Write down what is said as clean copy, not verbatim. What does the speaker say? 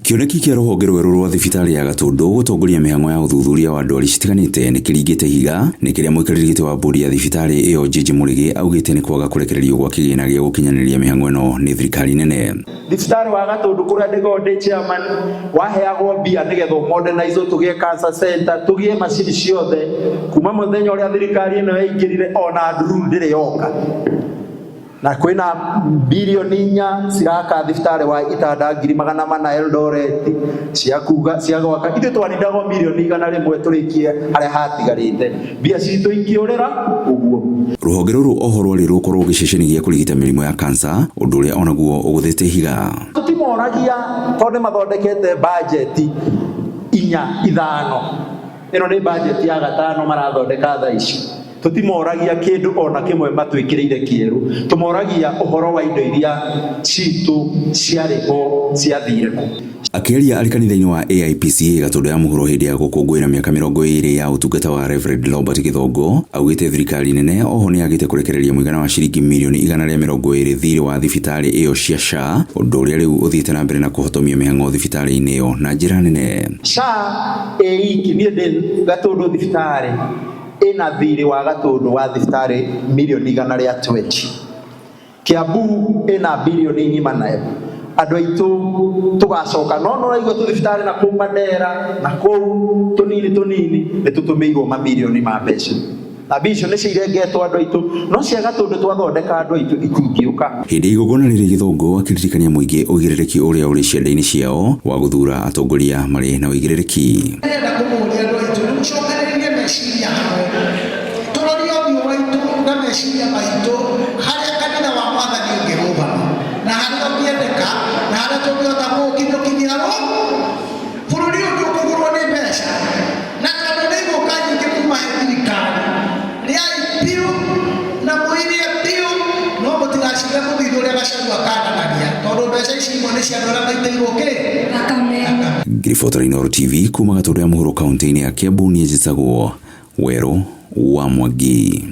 Kĩoneki kĩa rũhonge rwerũ rwa thibitarĩ ya Gatũndũ gũtongoria mĩhang'o ya ũthuthuria wa ndwari citiganĩte nĩ kĩringĩte ihiga nĩ kĩrĩa mũikarĩri gĩtĩ wa mbũndi ya thibitarĩ ĩyo Njĩnjĩ Mũrĩgĩ augĩte nĩ kwaga kũrekererio gwa kĩgĩna gĩa gũkinyanĩria mĩhang'o ĩno nĩ thirikari nene. Thibitarĩ wa Gatũndũ kũrĩa ndĩgo ndĩ chairman waheagwo mbia nĩgetha ũmodernize, tũgĩe cancer center, tũgĩe macini ciothe. Kuma mũthenya ũrĩa thirikari ĩno yaingĩrire, ona ndururu ndĩrĩ yoka, na kwĩna 4 bilioni ciraka thibitarĩ wa itanda 400,000 Eldoret cia kuga cia gwaka. Ithuĩ twanindagwo 100 milioni tũrĩkie harĩa hatigarĩte, mbia citũ ikĩũrĩra ũguo. Rũhonge rũrũ oho rwarĩ rũkorwo gĩceceni gĩa kũrigita mĩrimũ ya kansa, ũndũ ũrĩa onaguo ũgũthĩte ihiga. Tũtimoragia tondũ nĩ mathondekete bajeti inya, ithano. Ĩno nĩ bajeti ya gatano marathondeka thaa ici. Tũtimoragia kĩndũ ona kĩmwe matwĩkĩrĩire kĩerũ, tũmoragia ũhoro wa indo iria citũ ciarĩ ho ciathire kũ. Akĩaria arĩ kanitha-inĩ wa AIPCA Gatũndũ ya mũhuro hĩndĩ ya gũkũngũĩra mĩaka 20 ya ũtungata wa Reverend Robert Gĩthongo, augĩte thirikari nene oho nĩ yagĩte kũrekereria mũigana wa ciringi 120 milioni thirĩ wa thibitarĩ ĩyo cia SHA, ũndũ ũrĩa rĩu ũthiĩte na mbere na kũhotomia mĩhang'o thibitarĩ-inĩ ĩyo na njĩra nene. SHA ĩ iki niĩ ndĩ Gatũndũ thibitarĩ ĩna thirĩ wa Gatũndũ wa thibitarĩ 120 milioni. Kiambu ĩna bilioni ng'ima nayo. Andũ aitũ tũgacoka no no raigua tũthibitarĩ na kũu Mandera na kũu tũnini tũnini nĩ tũtũmĩirwo mamirioni ma mbeca, na mbia icio nĩcio irengetwo andũ aitũ, no cia Gatũndũ twathondeka andũ aitũ itingĩũka. Hĩndĩ ya igongona rĩrĩ, Gĩthongo akĩririkania mũingĩ ũigĩrĩrĩki ũrĩa ũrĩ ciande-inĩ ciao wa gũthuura atongoria marĩ na ũigĩrĩrĩki. Ndĩrenda kũmũria andũ aitũ nĩ mũcokanĩrĩrie meciria hamwe, tũrorie ũthiũ waitũ na meciria maitũ harĩa kanitha wa Mwathani ũngĩrũgama na harĩa ũngĩendeka na harĩa tũngĩhota gũũkinyũkinyia rũ bũrũri ũyũ ndũkũgũrwo nĩ mbeca, na tondũ nĩ igũka nyingĩ kuma he thirikari, rĩai biũ na mũirie biũ, no mũtigacire mũthithũ ũrĩa Gachagua akananagia, tondũ mbeca ici imwe nĩ cia andũ arĩa maitĩirwo kĩ thakame. Ngiribota Inooro TV kuma Gatũndũ ya mũhuro kaunti-inĩ ya Kiambu, niĩ njĩtagwo Werũ wa Mwangi.